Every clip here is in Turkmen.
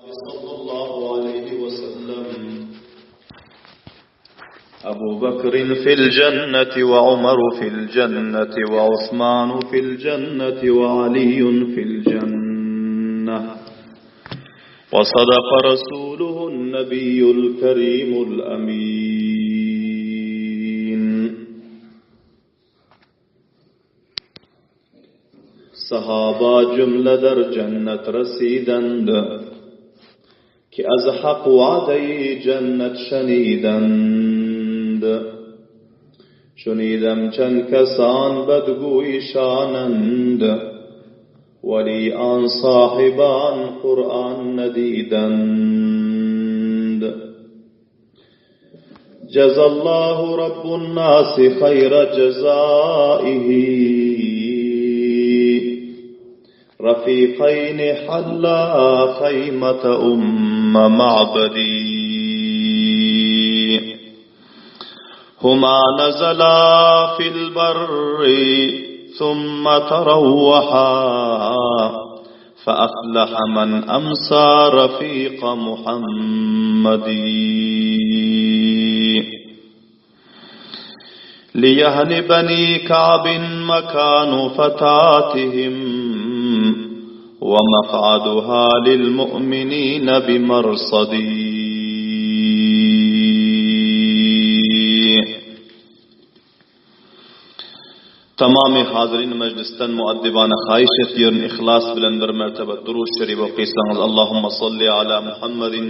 Sallallahu aleýhi we sellem. Abu Bakrin fil jenneti we Umaru fil jenneti we Usmanu fil jenneti we Aliyyun fil jenneh. We sadaka rasuluhun nebiyyul kerimul amin. Sahaba jümle der cennet residend, Ki az hak wa'deyi cennet şenidend. Şunidem çend kesan bedguý şanend, Weli an sahiban Kur'an nedidend. Jazallahu rabbun nasi haýra jazaihi Rafiqaýni halla haýmata umma ma'badi Huma nazala fil barri thumma tarawwaha فأفلح من أمسى رفيق محمد ليهن بني كعب مكان فتاتهم ومقعدها للمؤمنين بمرصدي Tamamy hazyrin mejlisden muaddibana haýyş etýärin yhlas bilen bir mertebe Durud Şerif okysaňyz Allahumma salli ala Muhammedin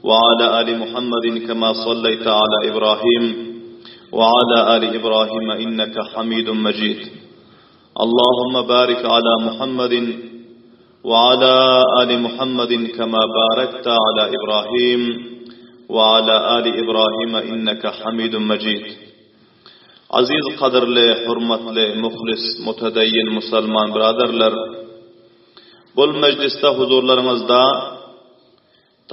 we ala ali Muhammedin kema salleýte ala Ibrahim we ala ali Ibrahim inneke Hamidun Mejid Allahumma barik ala Muhammedin we ala ali Muhammedin kema barekte ala Ibrahim we ala ali Ibrahim inneke Hamidun Mejid Aziz gadyrly hurmatly muhlis mutedeýin musalman byradarlar! Bul mejlisde huzurlaryňyzda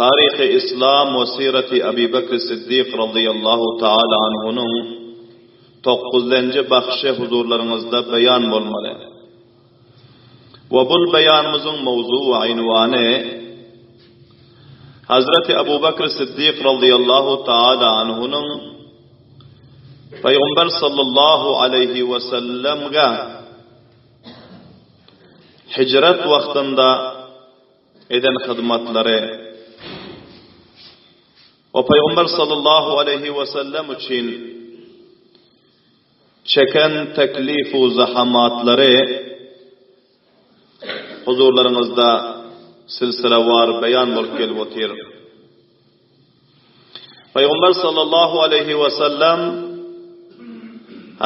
Taryhy Islam we Sirati Abi Bekri Siddik razyýallahu taala anhunyň tokuzlenji bahşy huzurlaryňyzda beýan bolmaly. We bul beýanymyzyň mowzu we ynwany Hazreti Abu Bekr Siddik razyýallahu taala anhunyň Pygamber sallallahu aleýhi we sellemge hijret wagtynda eden hyzmatlary we Pygamber sallallahu aleýhi we sellem üçin çeken teklif-u zahamatlary huzurlaryňyzda silsilewar beýan bolup gelip otyr. Pygamber sallallahu aleýhi we sellem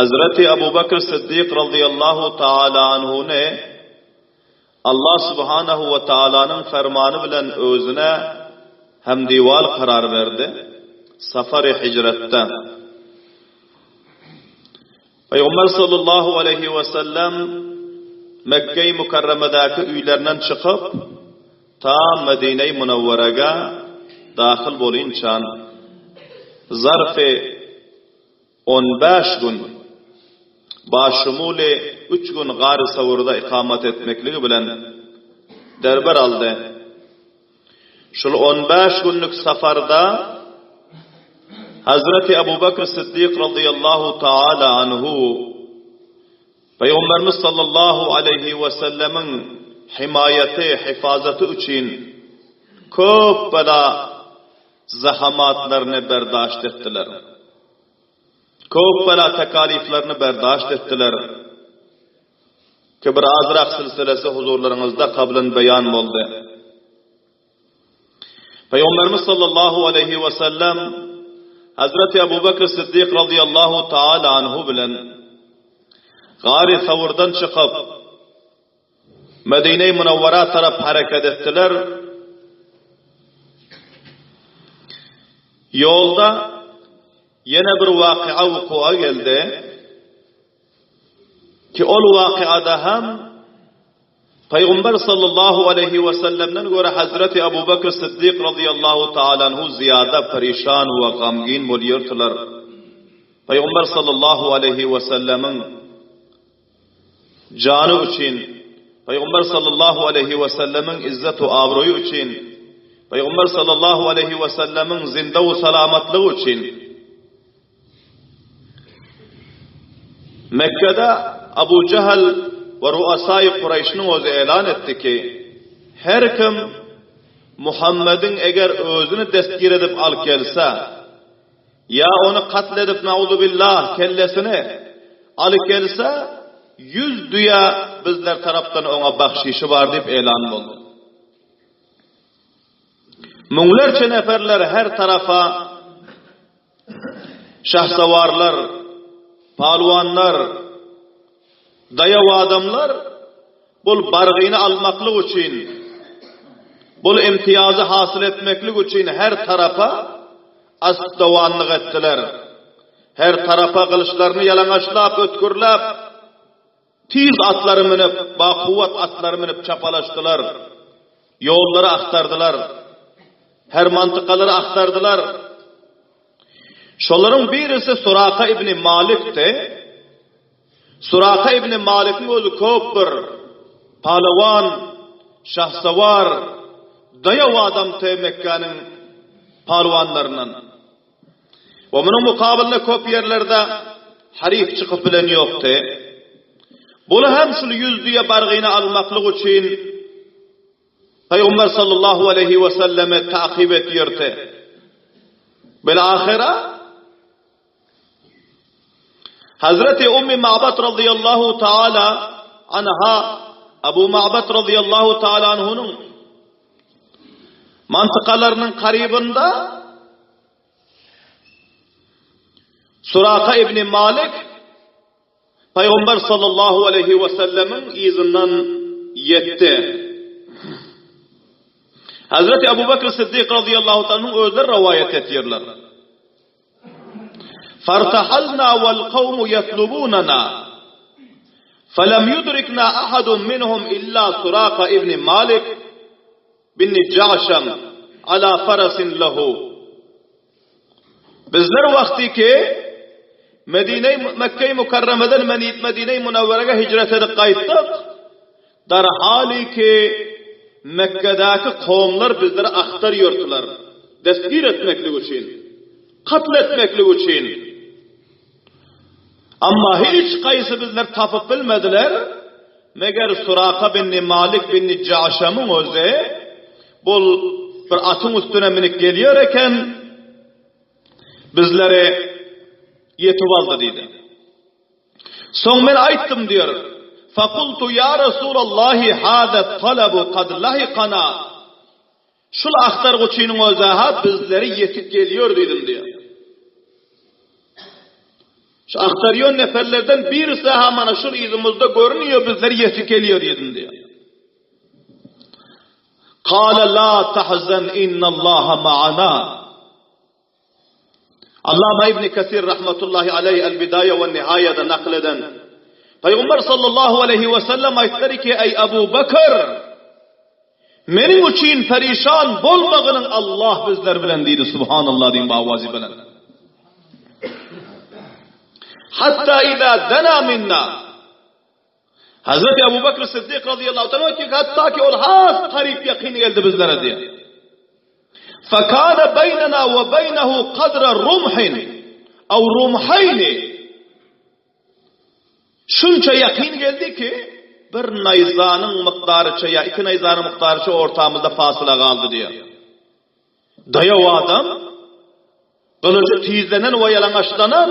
Hazreti Abu Bakr Siddik radıyallahu taala anhuny Allah subhanahu we taalanyň fermany bilen özüne hemdiwal karar berdi. Safary hijretde. Pygamber sallallahu aleýhi we sellem Mekge-i Mükerremedäki öýlerinden çykyp, ta Medine-i Münewwerege dahyl bolynçan zarfy on bäş gün, başumuly üç gün Gary Sawurda ikamat etmekligi bilen derber aldy. Şul on bäş günlük saparda Hazreti Abu Bakr Siddik razyýallahu taala anhu Pygamberimiz sallallahu aleýhi we sellemiň himaýaty, hifazaty üçin köp bela zahamatlaryny berdaşt etdiler. Köp bela tekaliflerini berdaşt etdiler. Ki bir azrak silsilesi huzurlaryňyzda kablyn beýan boldy. Pygamberimiz sallallahu aleýhi we sellem Hazreti Abu Bekr Siddik radıyallahu taala anhu bilen Gary Sawurdan çykyp Medine-i Munawwara tarap hereket etdiler. Ýolda ýene bir waky'a wuku'a geldi. Ki ol wakyada hem Pygamber sallallahu aleýhi we sellemden görä Hazreti Abu Bekr Siddik razyýallahu taala anhu zyýada perişan we gamgyn bolýardylar. Pygamber sallallahu aleýhi we sellemiň jany üçin, Pygamber sallallahu aleýhi we sellemiň izzet we abraýy üçin. Pygamber sallallahu aleýhi we sellemiň zinde we salamatlygy üçin Mekgede Abu Jahl we ruasai Kureýşniň özi elan etdi ki, her kim Muhammediň eger özüni destgir edip alyp gelse, ýa ony katl edip nauzubillah kellesini alyp gelse, 100 düýe bizler tarapdan oňa bahşişi bar diýip elan boldy. Müňlerçe neferler her tarapa şahsawarlar, palwanlar, daýaw adamlar bul bargyny almaklyk üçin, bul imtiýazy hasyl etmeklik üçin her tarapa asp-dowanlyk etdiler. Her tarapa gylyçlaryny ýalaňaçlap, ötgürläp, Tiz atlary münüp, bakuwwat atlary münüp çapalaşdylar. Ýollary agtardylar. Her mantykalary agtardylar. Şolaryň birisi Suraka ibni Malikdi. Suraka ibni Malikiň özi köp bir palawan, şahsawar, daýaw adamdy Mekgäniň palwanlaryndan. We munuň mukabylynda köp ýerlerde haryf çykyp bilen ýokdy. Bul hem şul ýüzdüýe bargyny almaklyk üçin Pygamber sallallahu aleýhi we selleme takyp etýärdi. Bil ahyra Hazreti Ummi Ma'bat radıyallahu taala anha Abu Ma'bat radıyallahu taala anhunyň Mantykalarynyň karybynda Suraka ibn Malik Pygamber sallallahu aleýhi we sellemiň yzyndan ýetdi. Hazreti Abu Bakr Siddik radıyallahu ta'ala özleri rowaýat etýärler. Fartahalna wal kawmu yatlubunana. Falam yudrikna ahadun minhum illa Suraka ibn Malik Bin Jagşam ala farasin lehu. Bizler wagty ki Medine Mekke-i Mukarremeden Medine-i Munawwerege hijret edip gaýtdyk. Darhaly ki Mekkedäki kowumlar bizleri agtar ýörtüler. Destgir etmeklik üçin, katl etmeklik üçin. Amma hiç gaýsy bizler tapyp bilmediler. Meger Suraka binni Malik binni Jaşamyň özi bul bir atyň üstüne minip gelýär eken, bizleri ýetip aldy diýdi. Soň men aýtdym diýer, Fakultu ýa Resulallahi hada talabu kad lahikana. Şul agtargyçynyň özi-ha bizleri ýetip gelýär diýdim diýer. Şu agtarýan neferlerden birisi-ha mana şul yzymyzda görünýär bizleri ýetip gelýär diýdim diýer. Kale la tahzan innallaha ma'ana. Allama Ibn Kesir rahmetullahi aleýh El-Bidaýa we Nihaýada nakyl eden Pygamber sallallahu aleýhi we sellem aýtdylar ki, Eý Abu Bekr, meniň üçin perişan bolmagynyň Allah bizler bilen diýdi. Subhanallah diýiň bu awazy bilen. Hatta iza dana minna Hazreti Abu Bekr Siddik radıyallahu ta'ala ki hatta ki ol has karip yakyn geldi bizlere diýär. Fekâne beynena ve beynehu kadre rumhin ev rumhayni Şunça ýakyn geldi ki, bir naýzanyň mukdaryça ýa iki naýzanyň mukdaryça ortamyzda fasyla galdy diýär. Daýaw adam, gylyjy tizlenen we ýalaňaçlanan,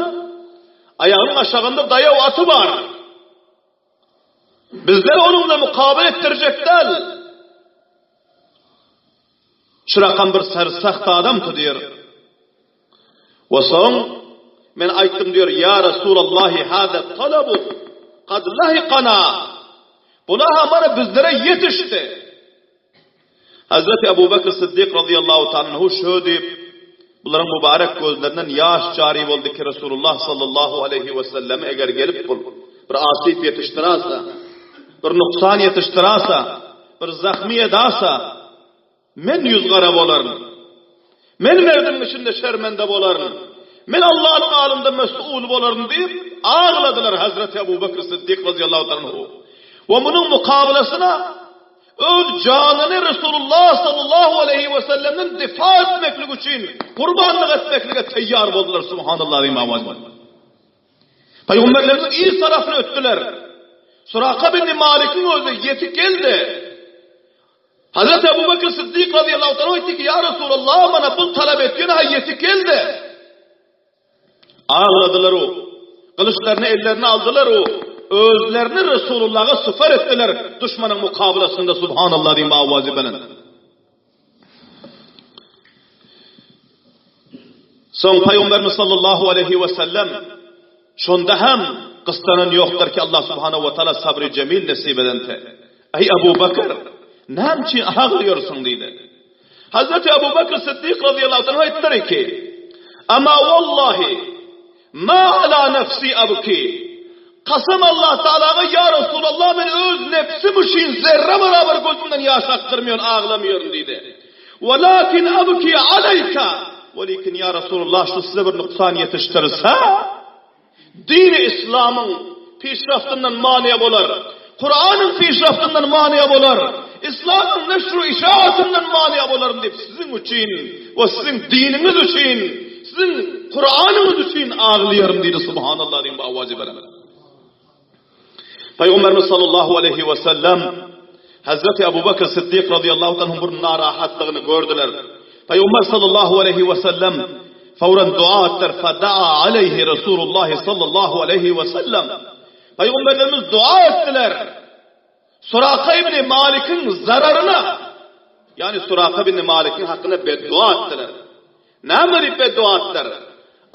aýagynyň aşagynda daýaw aty bar. Bizler onuň bilen mukabele etdirjek däl. Şu rakam bir sersaht adamdy diýer. We soň men aýtdym diýer, ýa Resulallahi hada talabu kad lahikana. Bulaha mana bizlere ýetişdi. Hazreti Abu Bekr Siddik radıyallahu ta'ala anhu şö diýip, bularyň mübarek gözlerinden ýaş jary boldy ki Resulullah sallallahu aleyhi we sellem eger gelip bul bir asyp ýetişdirasa, bir nuksan ýetişdirasa, bir zahmy edasa, men ýüz gara bolaryn. Men merdiň içinde şermende bolaryn. Men Allanyň alynda mes'ul bolaryn diýip, agladylar Hazreti Abu Bekr Siddik radıyallahu ta'ala anhu. We munuň mukabylasyna. Öz janyny Resulullah sallallahu aleýhi we sellemden difa etmeklik üçin gurbanlyk etmeklige taýýar boldular. Subhanallah diýip awaz berdi. Pygamberlerimiziň yz tarapyny ötdüler. Suraka bin Malikiň özi ýetip geldi. Hazreti Ebu Bekir Siddik radiyallahu ta'ala aýtdy ki, Ya Resulallah, mana bul talap etýän ha ýetip geldi. Agladylar u. Gylyçlaryny ellerine aldylar u. Özlerini Resulullaha süper etdiler duşmanyň mukabylasynda Subhanallah diýip awazy belent. Soň Pygamberimiz sallallahu aleyhi ve sellem şonda hem gyssanan ýokdur ki Allah subhanahu ve taala sabry cemil nesip edente. Ey Ebu Bekir, näme üçin aglaýarsyň diýdi. Hazreti Ebu Bekir Siddik radıyallahu anh aýtdyr ki, Ama wallahi ma ala nefsi abki. Kasam Allah Taala'ga ya Resulallah men öz nefsim üçin zerre barabar gözümden ýaş akdyrmaýan, aglamýaryn diýdi. Walakin abki aleyka. Walakin ya Resulallah şu size bir nuksan ýetişdirse, Dini islamyň pişraftyndan manyýa bolar. Kuranyň pişraftyndan manyýa bolar. Islamyň neşru işaatyndan manyýa bolaryn diýip siziň üçin we siziň diniňiz üçin, siziň Kuranyňyz üçin aglaýaryn diýdi subhanallah diýip awazy beren. Pygamberimiz sallallahu aleyhi ve sellem Hazreti Ebu Bekir Siddik radıyallahu anh'ın bir narahatlygyny gördüler. Pygamber sallallahu aleyhi ve sellem fawran dua etdiler. Fedaa aleyhi Resulullah sallallahu aleyhi ve sellem. Pygamberlerimiz dua etdiler. Suraka ibn Malik'in zararyna yani Suraka ibn Malik'in hakkına beddua etdiler. Näme diýip beddua etdiler?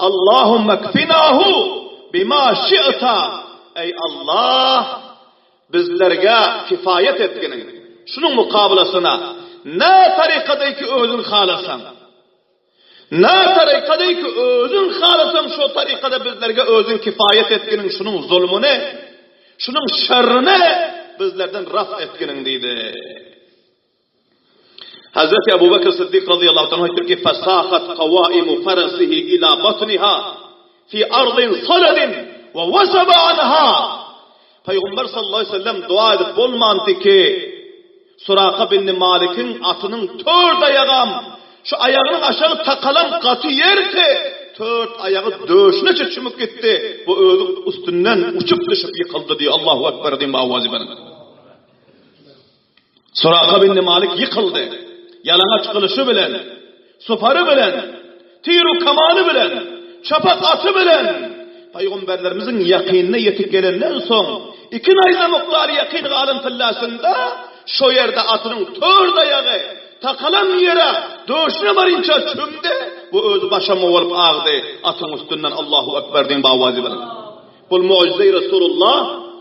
Allahumma kfinahu bima şi'ta. Eý Allah, bizlerge kifaýet etginiň. Şunuň mukabylasyna nä tarykadaý ki özüň halasaň. Nä tarykadaý ki özüň halasaň şo tarykada bizlerge özüň kifaýet etginiň şunuň zulmuny, şunuň şerrini bizlerden raf etginiň diýdi. Hazreti Ebu Bekir Siddik radıyallahu anh aýtdyr ki, Fesahat kawaimu farasihi ila batniha fi ardin saladin we wasaba anha. Peygamber sallallahu aleyhi ve sellem dua edip bolmandy ki, Suraka bin Malikiň atynyň tört aýagam, şu aýagynyň aşagy takalan gaty ýerdi, tört aýagy döşüneçe çümüp gitdi we özi üstünden uçup düşüp ýykyldy diýip Allahu Ekber diýip awazy belent. Suraka bin Malik ýykyldy. Ýalaňaç gylyşy bilen, supary bilen, tiru kamany bilen, çapak aty bilen Pygamberlerimiziň ýakynyna ýetip gelenden soň, iki naýza mukdary ýakyn galan tyllasynda şo ýerde atynyň tört aýagy takalan ýere döşüne barynça çümdi we özi başama bolup agdy atyň üstünden Allahu Ekber diýen bawazy bilen. Bul mu'jize-i Resulullah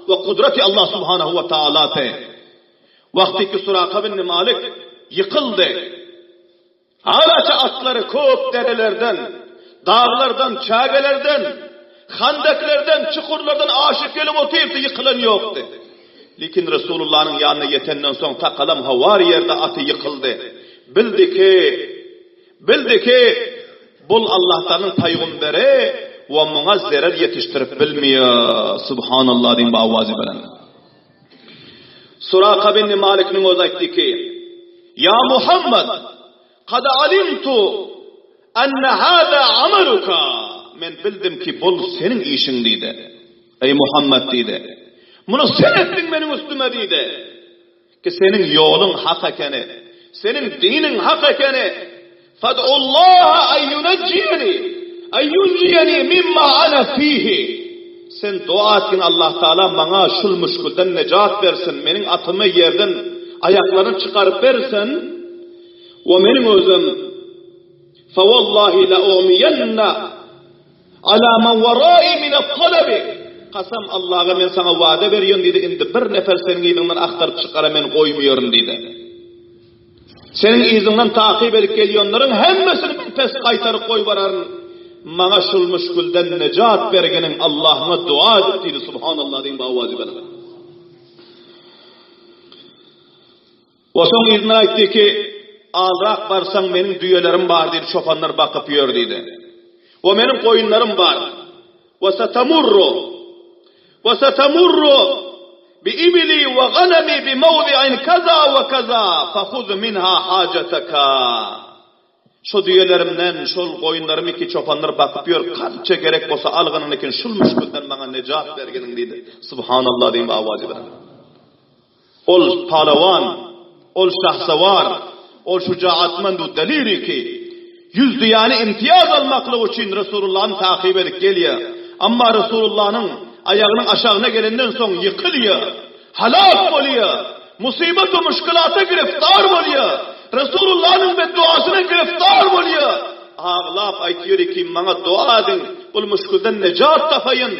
we kudraty Allah subhanahu we taala te. Wagty ki Suraka bin Malik ýykyldy. Halaça atlary köp derelerden, daglardan, çägelerden, handeklerden, çukurlardan aşyp gelip otyrdy, ýykylan ýokdy. Lekin Resulullanyň ýanyna ýetenden soň takalam hawar ýerde aty ýykyldy. Bildi ki, Bildi ki, bul Allahtanyň pygomberi we muňa zerer ýetişdirip bilmeýär. Subhanallah diýip awazy belent. Suraka bin Malikniň özi aýtdy ki, Ýa Muhammed, kad alimtu enne hâzâ amaluka. Men bildim ki, bul seniň işiň diýdi. Eý Muhammed diýdi. Muny sen etdiň meniň üstüme diýdi. Ki seniň ýoluň hak ekeni, seniň diniň hak ekeni, Fad'ullaha en yunejjiyeni, en yunjiyeni mimma ana fihi. Sen dua etgin Allah Taala maňa şul müşgilden nejat bersin, meniň atymy ýerden aýaklaryny çykaryp bersin we meniň özüm Fewallahi leumiýenne Ala men werai minet-talabi, Kasam Allaha men saňa wada berýän diýdi, indi bir nefer seniň yzyňdan agtaryp çykara men goýmaýaryn diýdi. Seniň yzyňdan takyp edip gelýänleriň hemmesini men pes gaýtaryp goýbararyn. Maňa şul müşgilden nejat bergeniň Allahyňa dua edip diýdi. Subhanallah diýip awazy belent. O soň yzyna aýtdy ki, Azrak barsaň meniň düýelerim bar diýdi, çopanlar bakyp ýör diýdi. We meniň goýunlarym bar. We satamurru we satamurru. Bi ibili we ganami bi mawdi'in kaza we kaza fahuz minha hajataka. Şo düýelerimden, şol goýunlarymy ki çopanlar bakyp ýör, kança gerek bolsa algynyň lekin şul müşgilden maňa nejat berginiň diýdi. Subhanallah diýip awazy bilen. Ol palawan, ol şahsawar, ol şujaatmend u deliri ki, ýüz düýäni imtiýaz almaklyk üçin Resulullahny takyp edip gelýär. Amma Resulullahnyň aýagynyň aşagyna gelenden soň ýykylýar, halak bolýar, musybat we muşkilata giriftar bolýar, Resulullahnyň bedduasyna giriftar bolýar. Aglap aýtýar ki, maňa dua ediň, bul muşkilden nejat tapaýyn.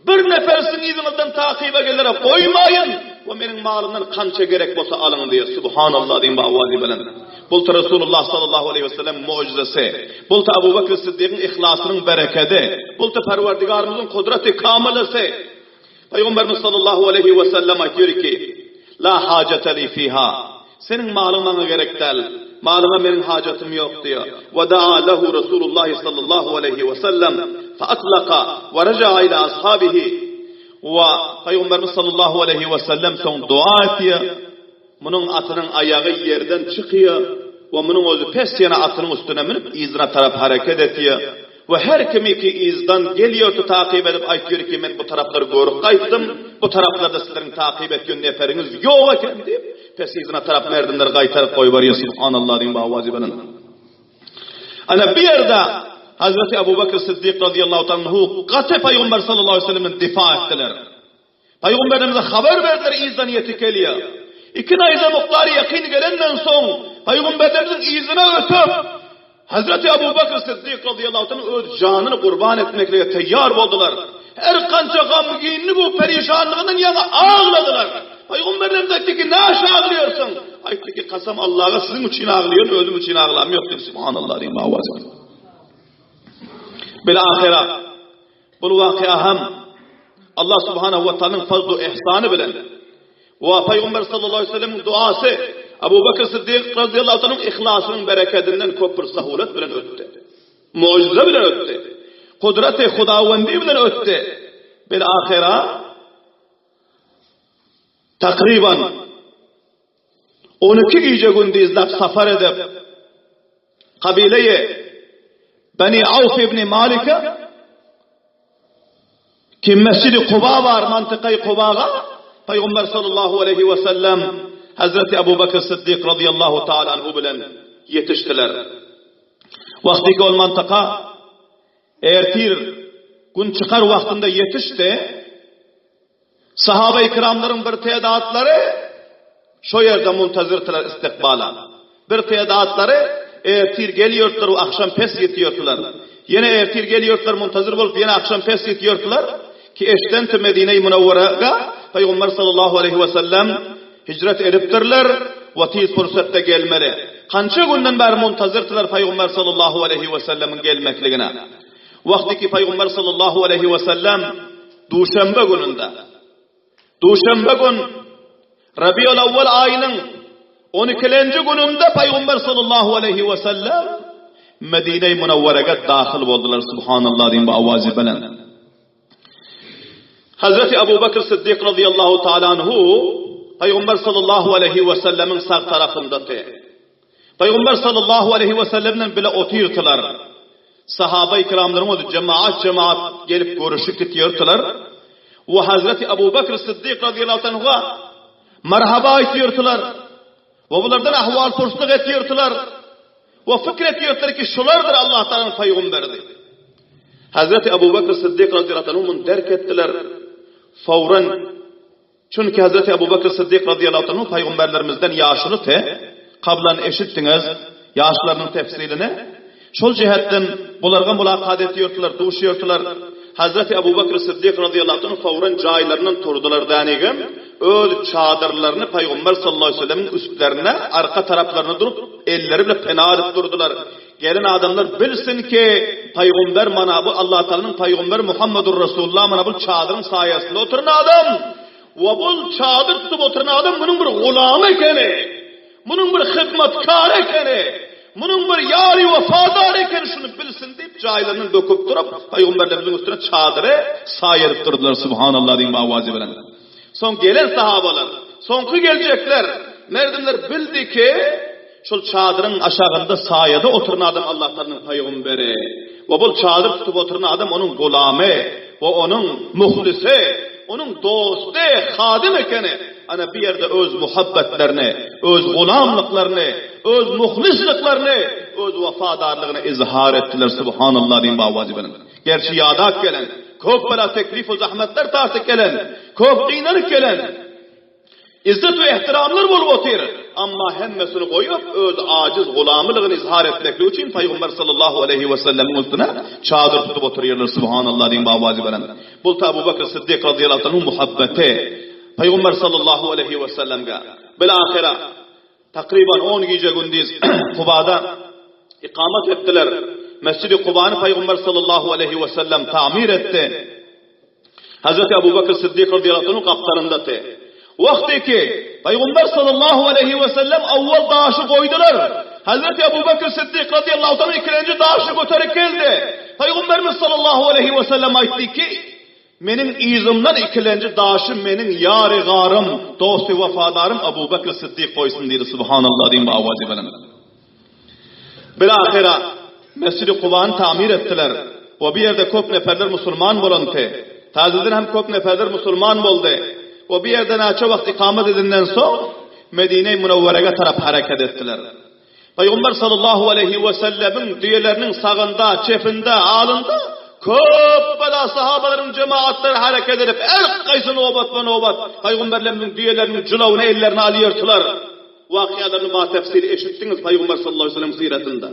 Bir nefer siziň yzyňyzdan takyba gelere goýmaýyn we meniň malymdan kança gerek bolsa alyň diýýär. Subhanallah diýiň bu awazy bilen. Bulta Resulullah sallallahu aleýhi we sellem mu'jizesi. Bulta Abu Bekr Siddigiň yhlasynyň berekedi. Bulta Perwerdigarymyzyň kudraty kamylysy. Pygamberimiz sallallahu aleýhi we sellem aýtýar ki, La hajata li fiha. Seniň malyň maňa gerek däl. Malyňa meniň hajatym ýok diýýär. Wa daa lehu Resulullahi sallallahu aleýhi we sellem fa atlaka we raja'a ila ashabihi. Wa Pygamberimiz sallallahu aleýhi we sellem soň dua etýär. Munuň atynyň aýagy ýerden çykýar we munuň özi pes ýene atynyň üstüne münüp yzyna tarap hereket etýär. We her kimi ki yzdan gelýordy takyp edip aýtýar ki men bu taraplary görüp gaýtdym, bu taraplarda sizleriň takyp etýän neperiňiz ýok eken diýip, pes yzyna tarap merdimleri gaýtaryp goýberýär, Subhanallah diýiň bu awazy bilen. Ana bu ýerde Hazreti Abu Bekr Siddik razyýallahu taala anhu gaty Pygamber sallallahu aleyhi ve sellemden difa etdiler. Pygamberimize habar berdiler yzdan ýetip gelýär. Iki naýza mukdary ýakyn gelenden soň Pygamberimiziň yzyna ötüp, Hazreti Abu Bakr Siddik razyýallahu anh öz janyny gurban etmeklige taýýar boldular. Her kança gamgynlyk we perişanlygyndan ýaňa agladylar. Pygamberimiz aýtdy ki, Näşe aglaýarsyň? Aýtdy ki, Kasam Allaha siziň üçin aglaýaryn, özüm üçin aglam ýok diýdi. Subhanallah diýip awaz. Bil ahira Bul waky'a hem Allah subhanahu we taalanyň fazl we ihsany bilen we Pygamber sallallahu aleyhi ve sellemiň duasy Abu Bakr Siddik razyýallahu anhuň ihlasynyň berekedinden köp bir sahulet bilen ötdi. Mujize bilen ötdi. Kudraty Hudawendi bilen ötdi. Bil ahyra takriban 12 gije gündizlap safar edip Kabileýi Beni Awf ibn Malike ki Mescid-i Kuba bar, mantykaý Kubaga Pygamber sallallahu aleýhi we sellem Hazreti Abu Bekr Siddik radiyallahu taala anhu bilen ýetişdiler. Wagty ki ol mantyka ertir gün çykar wagtynda ýetişdi. Sahaba-i kiramlaryň bir tedatlary şo ýerde muntazirdiler istikbala. Bir tedatlary ertir gelýärdiler we akşam pes ýetýärdiler. Ýene ertir gelýärdiler muntazir bolup ýene akşam pes ýetýärdiler ki eşdenti Medine-i Munawwaraga Pygamber sallallahu aleýhi we sellem hijret edipdirler we tiz pursatda gelmeli. Kança günden bäri muntazirdiler Pygamber sallallahu aleýhi we sellemiň gelmekligine. Wagty ki Pygamber sallallahu aleýhi we sellem Duşenbe gününde, duşenbe gün Rabiul Awwal aýynyň on ikilenji gününde Pygamber sallallahu aleýhi we sellem Medine-i Munawwaraga dahyl boldular. Subhanallah diýip bu awazy belent. Hazreti Abu Bakr Siddik radıyallahu taala anhu Pygamber sallallahu aleýhi we sellemiň sag tarapyndady. Pygamber sallallahu aleýhi we sellem bilen bile otyrdylar. Sahaba-i kiramlaryň özi jemaat-jemaat gelip görüşip gitýärdiler. We Hazreti Abu Bekr Siddik razyýallahu anhu'a merhaba aýtýardylar. We bulardan ahwal purslyk etýärdiler. We pikir etýärdiler ki, şulardyr Allah Taalanyň pygamberi diýip. Hazreti Abu Bekr Siddik razyýallahu anhu muny derk etdiler. Fawran Çünki Hazreti Ebu Bekr Syddyk razyýallahu anhu pygamberlerimizden ýaşulydy, kablan eşitdiňiz ýaşlarynyň tefsilini. Şol jähetden bularga mulakat etýärdiler, duşýardylar. Hazreti Ebu Bekr Syddyk razyýallahu anhu fawran jaýlaryndan turdular dänigem, öz çadyrlaryny pygamber sallallahu aleýhi we sellemiň üstlerine, arka taraplaryna durup, elleri bile pena edip durdular. Gelen adamlar bilsin ki, pygamber mana bu Allah Taalanyň pygamberi Muhammedur Resulullah mana bu çadyryň saýasynda oturan adam we bu çadyr tutup oturan adam munuň bir gulamy ekeni, munuň bir hyzmatkary ekeni, munuň bir ýary wepadary ekeni şuny bilsin diýip jaýlaryndan böküp durup pygamberlerimiziň üstüne çadyry saýa edip durdular. Subhanallah diýiň bu awazy bilen. Soň gelen sahabalar, soňky geljekler, merdimler bildi ki, şol çadyryň aşagynda saýada oturan adam Allah Tagalanyň pygamberi we bul çadyr tutup oturan adam onuň gulamy we onuň muhlisi, onuň dosty, hadim ekeni. Ana bu ýerde öz muhabbetlerini, öz gulamlyklaryny, öz muhlisliklerini, öz wepadarlygyny izhar etdiler. Subhanallah diýiň bawajy bilen. Gerçi ýadap gelen, köp bela teklif we zahmetler tartyp gelen, köp gynanyp gelen, izzet we ehtiramlar bolup otyr. Amma hemmesini goýup, öz ajiz gulamylygyny izhar etmeklik üçin Pygamber sallallahu aleýhi we sellemiň üstüne çadyr tutup otyrýarlar. Subhanallah diýiň bawajy bilen. Bul ta Abu Bekr Siddik radiyallahu anhu muhabbeti Pygamber sallallahu aleýhi we sellemge. Bil-ahyra Takryban on gije-gündiz Kubada ikamat etdiler. Mesjidi Kubany Pygamber sallallahu aleýhi we sellem tamir etdi. Hazreti Abu Bekr Siddik radiyallahu anhu gapdalyndady. Wagty ki Pygamber sallallahu aleýhi we sellem awwal daşy goýdular. Hazreti Abu Bekr Siddik radiyallahu anhu ikilenji daşy göterip geldi. Pygamberimiz sallallahu aleýhi we sellem aýtdy ki, Meniň yzymdan ikilenji daşy meniň ýary-garym, dosty wepadarym Abu Bekr Siddik goýsun diýdi. Subhanallah diýiň bu awazy bilen. Bilahyra Mesjidi Kubany tamir etdiler we bu ýerde köp neperler musulman bolundy. Täzeden hem köp neperler musulman boldy we bu ýerde näçe wagt ikamet edinden soň Medine-i Münewwerege tarap hereket etdiler. Pygamber sallallahu aleýhi we sellemiň düýeleriniň sagynda, çepinde, alynda köp bela sahabalaryň jemaatlary hereket edip, her haýsy nobatma-nobat Pygamberlerimiziň düýeleriniň jylawyny ellerine alýardylar. Wakyalaryny batefsil eşitdiňiz Pygamber sallallahu aleýhi we sellemiň syratynda.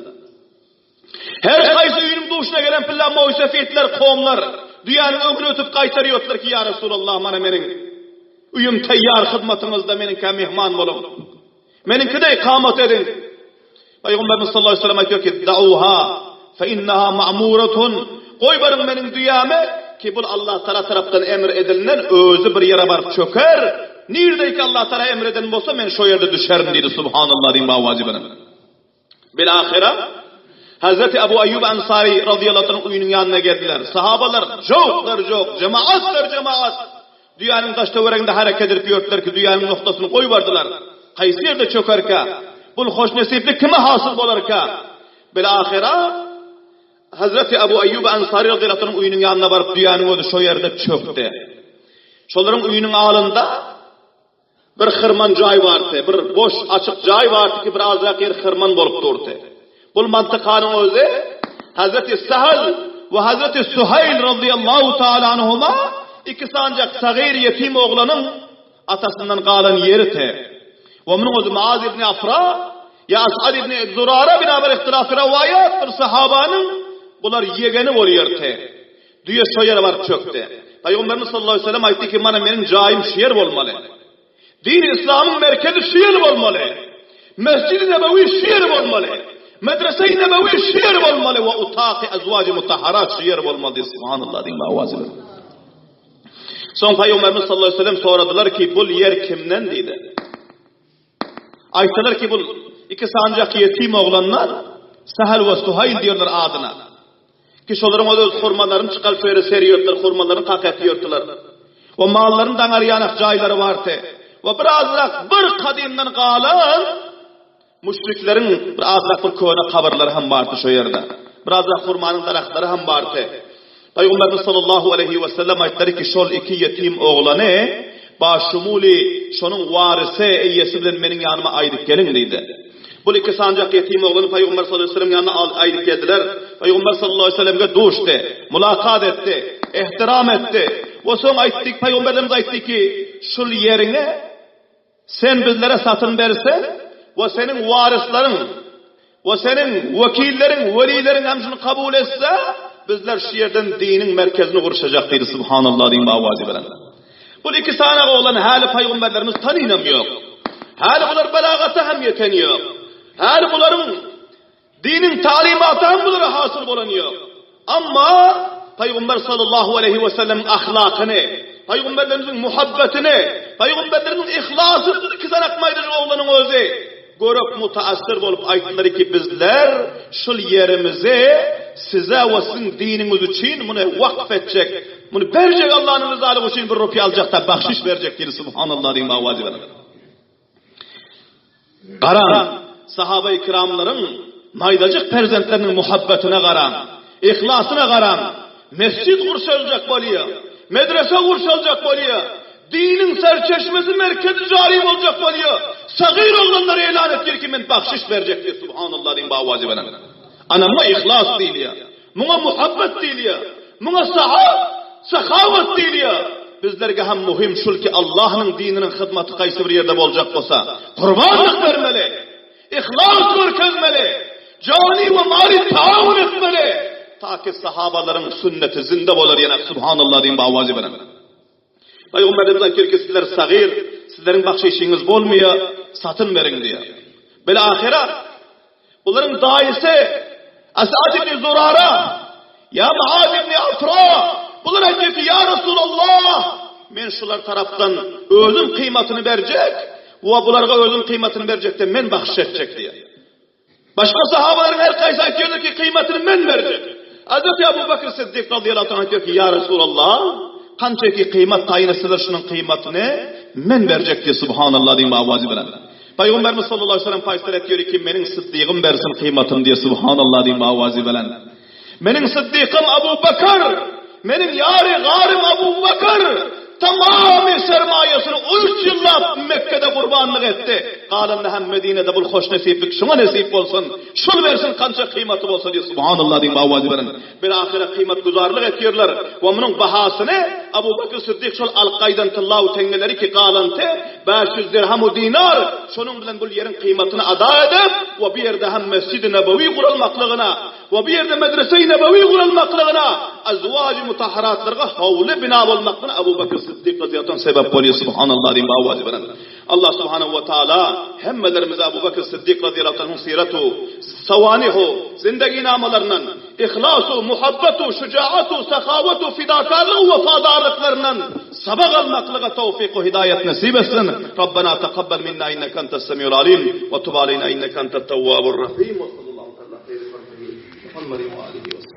Her haýsy öýüniň duşuna gelen pilla moýsefitler, komlar düýäniň öňüne ötüp gaýtarýardylar ki, Ýa Resulallah, mana meniň öýüm taýýar hyzmatyňyzda, meniňkä myhman boluň. Meniňkide ikamat ediň. Pygamberimiz sallallahu aleyhi ve sellem aýtýar ki, Da'uha fe innaha ma'muratun. Goý baryň meniň düýämi ki bul Allah Taala tarapdan emr edilinen özi bir ýere baryp çöker. Nirdeki Allah Taala emr eden bolsa men şo ýerde düşerin diýdi. Subhanallah diýiň bawajy bilen. Bilahyra Hazreti Abu Ayyub Ansari radıyallahu anh öýüniň ýanyna geldiler. Sahabalar joklar jok, jemaatlar jemaat. Düýäniň daş-töwereginde hereket edip ýördüler ki, düýäniň noktasyny goýbardylar. Haýsy ýerde çökerkä? Bul hoşnesiplik kime hasyl bolarka? Bilahyra Hazreti Abu Ayyub Ansari radıyallahu anh öýüniň ýanyna baryp düýäniň özi şo ýerde çökdi. Şolaryň öýüniň alynda Bir hyrman jaý bardy, bir boş, açyk jaý bardy ki, bir azrak ýer hyrman bolup durdy. Bul mantykanyň özi Hazreti Sahl we Hazreti Suhaýl razyýallahu taala anhuma iki sanjak sagyr ýetim oglanyň atasyndan galan ýeridi. We munuň özi Muaz ibn Afra ýa As'ad ibn Zurara binaber ihtilafy rowaýat bir sahabanyň bular ýegeni bolýardy. Düýe şo ýere baryp çökdi. Pygamberimiz sallallahu aleýhi we sellem aýtdy ki, Mana meniň jaýym şu ýer bolmaly. Dini yslamyň merkezi şu ýer bolmaly. Mesjidi Nebewi şu ýer bolmaly. Medrese-i Nebewi şu ýer bolmaly we utaky azwaji mutahharat şu ýer bolmaly diýdi. Subhanallah diýiň awazy bilen. Soň Pygamberimiz sallallahu aleýhi we sellem soradylar ki, bul ýer kimden diýdi. Aýtdylar ki, bul iki sanjak ýetim oglanlar Sahal we Suhaýl diýerler adyna. Ki şolaryň öz hurmalaryny çykaryp şu ýere serýärdiler, hurmalaryny kakyp ýördiler. We mallaryny daňarýanak jaýlary bardy. We bir azrak bir kadymdan galan müşrikleriň bir azrak bir köne kabyrlary hem bardy şu ýerde. Bir azrak hurmanyň daragtlary hem bardy. Pygamberimiz sallallahu aleýhi we sellem aýtdylar ki, şol iki ýetim oglany başumuli şonuň warysy, eýesi bilen meniň ýanyma aýdyp geliň diýdi. Bul iki sanjak ýetim oglany Pygamber sallallahu aleýhi we sellem ýanyna aýdyp geldiler. Pygamber sallallahu aleýhi we sellemge duşdy, mulakat etdi, ehtiram etdi. We soň aýtdy, Pygamberimiz aýtdy ki, şul ýeriňe sen bizlere satyn berseň we seniň waryslaryň we seniň wekilleriň, welileriň hem şuny kabul etse, bizler şu ýerden diniň merkezini gurşajak diýdi. Subhanallah diýiň awazy bilen. Bul iki sany oglan häli pygamberlerimiz tanynam ýok. Häli bular belagata hem ýeten ýok. Häli bularyň diniň talymaty hem bulara hasyl bolan ýok. Amma Pygamber sallallahu aleýhi we sellemiň ahlakyny, pygamberlerimiziň muhabbetini, pygamberlerimiziň yhlasyny bu iki sany akmaýdyjy oglanyň özi görüp mutaassir bolup aýtdylar ki, bizler şul ýerimizi size we siziň diniňiz üçin muny wakf etjek. Muny berjek Allanyň ryzalygy üçin bir rupiýa aljak-da bahşiş berjek diýdi. Subhanallah diýip awazy bilen. Garaň, sahabaýy kiramlaryň maýdajyk perzentleriniň muhabbetine garaň, yhlasyna garaň, mesjit gurşaljak bolýa, medrese gurşaljak bolýa, diniň serçeşmesi merkezi jary boljak bolýa, sagyr oglanlar elan etýär ki men bahşiş berjek diýip subhanallah diýip awazy bilen. Ana muňa yhlas diýilýär. Muňa muhabbet diýilýär. Muňa sahawat diýilýär. Bizlerge hem muhim şul ki Allahnyň dininiň hyzmaty kaýsy bir ýerde boljak bolsa, gurbanlyk bermeli, yhlas görkezmeli, jany we maly taawun etmeli, ta ki sahabalaryň sünneti zinde bolar ýene Subhanallah diýip awazy bilen. Pygamberimiz aýtýar ki, sizler sagyr, sizleriň bahşişiňiz bolmaýar, satyn beriň diýýär. Bil ahyra bularyň daýysy Asad ibn Zurara ýa Muaz ibn Afra bular aýtýar ki, ýa Resulallah, men şular tarapdan özüm kymatyny berjek we bularga özüm kymatyny berjekde men bahşiş etjek diýýär. Başga sahabalaryň her kaýsy aýtýardy ki, kymatyny men berjek. Hazreti Abu Bakr Siddik radiyallahu anh aýtýar ki, ýa Resulallah, kança ki kymat taýyn etseler şunuň kymatyny men berjek diýip subhanallah diýip awazy bilen. Pygamberimiz sallallahu aleyhi ve sellem paýsar etýär ki, meniň Siddygym bersin kymatyny diýip subhanallah diýip awazy bilen. Meniň Syddykym Abu Bakr, meniň ýary garym Abu Bakr tamamy sermaýasyny üç ýyllap Mekgede gurbanlyk etdi. Galanyny hem Medinede bul hoşnesiplik şuňa nesip bolsun. Şul bersin kança kymaty bolsa diýip Subhanallah diýip awazy beren. Bir ahyra kymat güzarlyk etýärler we munuň bahasyny Abu Bakr Syddyk şol alyp gaýdan tylla we teňňeleri ki galanty 500 dirham we dinar şonuň bilen bul ýeriň kymatyny ada edip we bu ýerde hem Mesjidi Nebewi guralmaklygyna We bu ýerde Medrese-i Nebewi guralmaklygyna, Azwaj-y Mutahharatlarga howly bina bolmaklygyna Abu Bekr Syddyk razyýallahu anh sebäp bolýar. Subhanallah diýip awaz beren. Allah subhanahu we taala hemmelerimize Abu Bekr Syddyk razyýallahu anhuň syratu, sawanihu, zindeginamalaryndan, yhlasu, muhabbatu, şujaatu, sahawatu, fidakarlygy, wepadarlyklaryndan sabak almaklyga towfyk we hidaýat nesip etsin. Rabbena takabbal minna inneke entes semiul alim we tub aleyna inneke entet tewwabur rahim. Muhammed we alihi we.